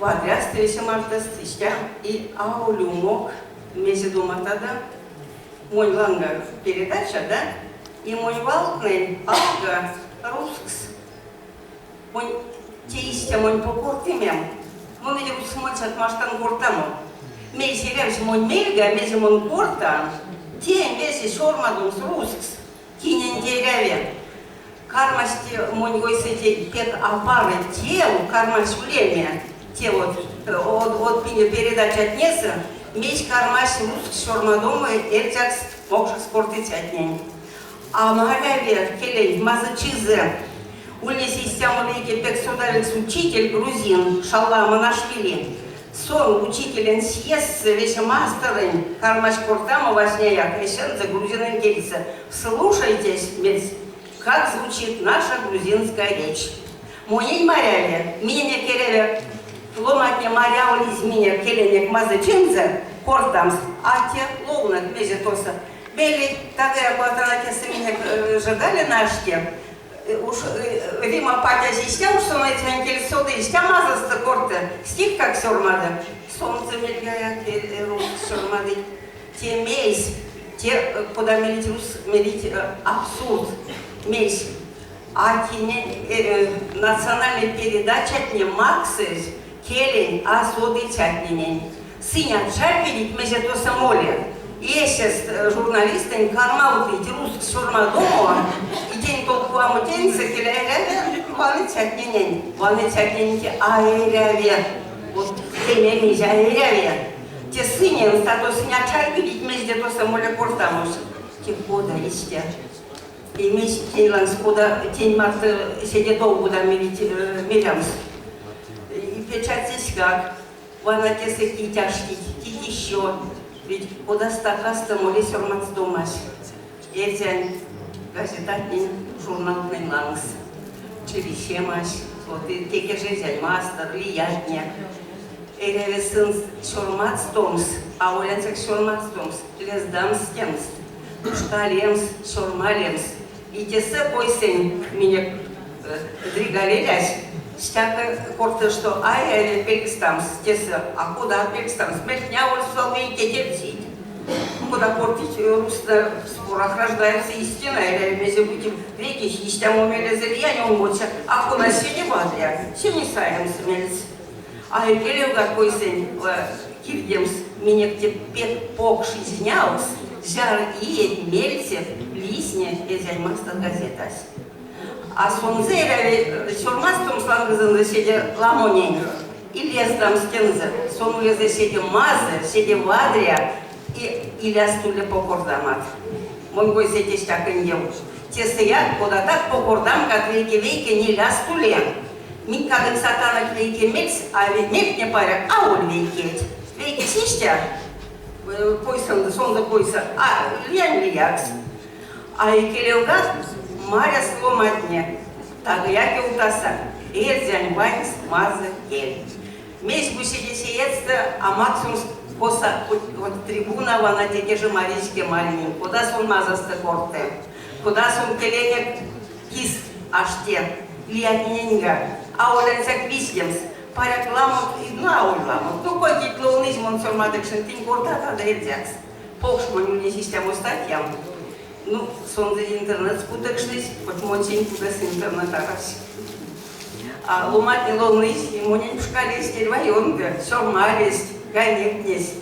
Вадрясто весе мартост истя и аволь умок мезе думатадо монь ланга передача, да? И монь валтнэнь алга рузкс. Монь те истя монь покортымем. Мон ведь рузкс моньсат маштан кортамо. Мейсь эрявсь монь мельга, мезе мон кортан, те мезе сёрмадомс рузкс, кинень те эряви. Кармасть монь койсэ те пек апаро тев, кармась улеме те вот од пинге передачатнесэ, мейсь кармась рузкс сёрмадомо эрзякс мокшокс кортыцятнень. А маряви келенть мазычизэ. Ульнесь истямо вейке пек содавикс учитель грузин Шалва Амонашвили. Сон учителень съездсэ весе масторонь кармась кортамо васняяк эсензэ грузинэнь кельсэ. Слушайтесь, мерсь, как звучит наша грузинская речь. Монень маряви, миненек эряви ломантне марявлизь минек келенек мазычинзэ кортамс, а те ловнок мезе тосо. Мейле тагояк ватанатнесэ минек ждали наште. Уш Рима патясь истя уш сон эрзянь кель соды, истя мазысто корты, стихкак сёрмады. Сонзэ мельгаяк рузкс сёрмадыть. Те мейсь, те, кода мерить рус, мерить абсурд, мейсь. А кинень национальной передачатне максызь келень а содыцятненень. Сынь а чарькодить, мезе тосо моли. Эсест журналистэнь кармавтыть рузкс сёрмадомо и тень толковамо теньсэ келя эряви ваныцятненень. Ваныцятненень те а эряви. Вот теме мезе а эряви. Те сыненст, а то сынь а чарькодить, мезде тосо моли кортамось. Те кода истя? И мейсь тень лангс кода тень марто седе тов кода мерить мелямс. И печатеськак. Вана тесэ кить аштить, кить ещё. Ведь кода стакасто моли сёрмадстомась эрзянь газетатнень, журналтнэнь лангс. Чилисемась, вот и теке же эрзянь мастор, лиятне. Эряви сынст сёрмадстомс, аволь ансяк сёрмадстомс, лездамс тенст, пшкалемс, сёрмалемс. И тесэ койсэнь минек Дрига лелясь стяко корты, что ай пелькстамс тесэ, а кода пелькстамс, мельтне аволь свал вейке кепсить. Кода кортыть русто, в спорах рождается истина, эряви мезе-бути вейкесь истямо мелезэ лиянь омбоце, а кона седе вадря, се не саемс мельс. А икелевгак койсэнь кирдемс минек те пек покш изнявкс, зяро иеть мельцек лисни Эрзянь мастор газетась. А сонзэ эряви сёрмадстомс лангозонзо седе ламонень и лездамс тензэ. Сон улезэ седе мазы, седе вадря и иляст уле покордамат. Мон койсэ тестяк индев. Тесэяк кодатак покордамкат вейке-вейкень иляст уле. Минь кадынк-сатанок вейке мельс, а ведь мельтне паряк аволь вейкеть. Вейкесь истя койсэнзэ, сонзэ койсэ, а лиянь лиякс. А икелевгак марясь ломантне, тагояк ёвтаса, эрзянь ванькс мазы кель. Мейсь бу седе сеедьстэ а максомс косо вот трибуна вана теке жо Маризь Кемалинень, кода сон мазысто корты, кода сон келенек кис ашти, лиятнененьгак. Аволь ансяк виздемс, паряк ламот, ну аволь ламот, ну кой-кить ловнызь мон сёрмадыкшнытинь кортатадо эрзякс. Покш монь ульнесь истямо статьям. Ну, сонзэ интернетс путокшнызь, хоть монсень кудос интернет арась. А ломантне ловнызь, и монень пшкалесть эрьва ёндо, сёрмалесть, гайневтнесть.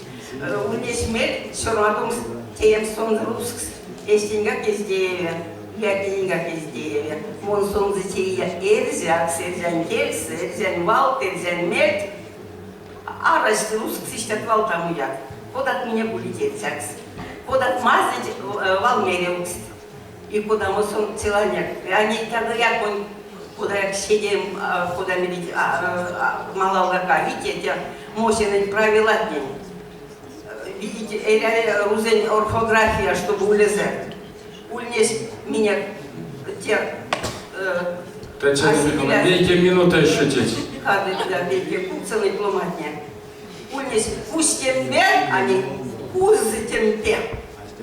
Ульнесь мель сёрмадомс теемс сонзэ рузкс. Эстеньгак эзь тееве, лиятненьгак эзь тееве. Мон сонзэ теия эрзякс, эрзянь кельсэ, эрзянь валт, эрзянь мельть. Арасть рузкс истят валт а муят. Кодат минек улить эрзякс. Кодат мазыть валмеревкст. И кодамо сон целанек. А нетядояк он кодаяк седе, кода мерить, малавгак а видите, Мосинэнь правилатнень. Видите, эряви рузэнь орфография, чтобы улезэ. Ульнесь минек те Татьяна Михайловна, вейке минута еще теть. Да, вейке куцелыть ломантне. Ульнесь кузтемпе, а не кузтемпе.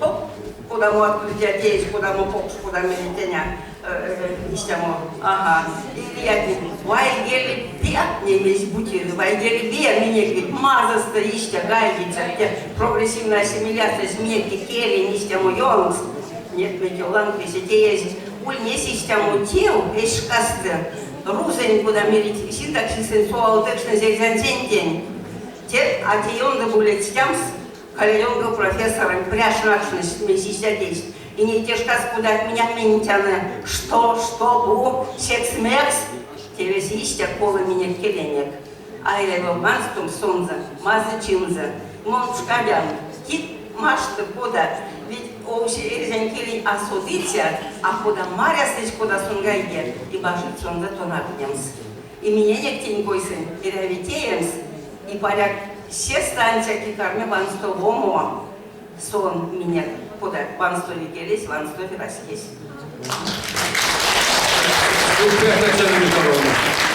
Оп, кодамо открытия теезь, кодамо покш, кода мерить теня истямо. Ага. И лиятне вайгели пе, не мезть-бути вайгельбе минек ведь мазысто истя гайгиця, те прогрессивной ассимиляциясь минек келень истямо ёнкс. Нет, мекевланг весе теезь ульнесь истямо тев эсь шкасто. Рузонь, кода мерить, синтаксисэнть совавтыкшнызь эрзянсентень. Те а те ёндо бу ледстямс, Калядонго профессоронть пря шнакшность мезть истя тейсть. И ней те шкас кодат минек ментяны, что, штобу, секс-мекс, тевесь истя колы минек келенек. А эряви ванстомс сонзэ мазычинзэ. Мон пшкадян, кить машты кода, ведь овсе эрзянь келень а содыцят, а кода марясызь, кода сон гайги, и бажить сонзэ тонавтнемс. И миненек тень койсэнть эряви теемс, и паряк сестэ ансяк и карми ванстовомо сон минек, кода ванстови келесь, ванстови раськесь. Татьяна Михайловна.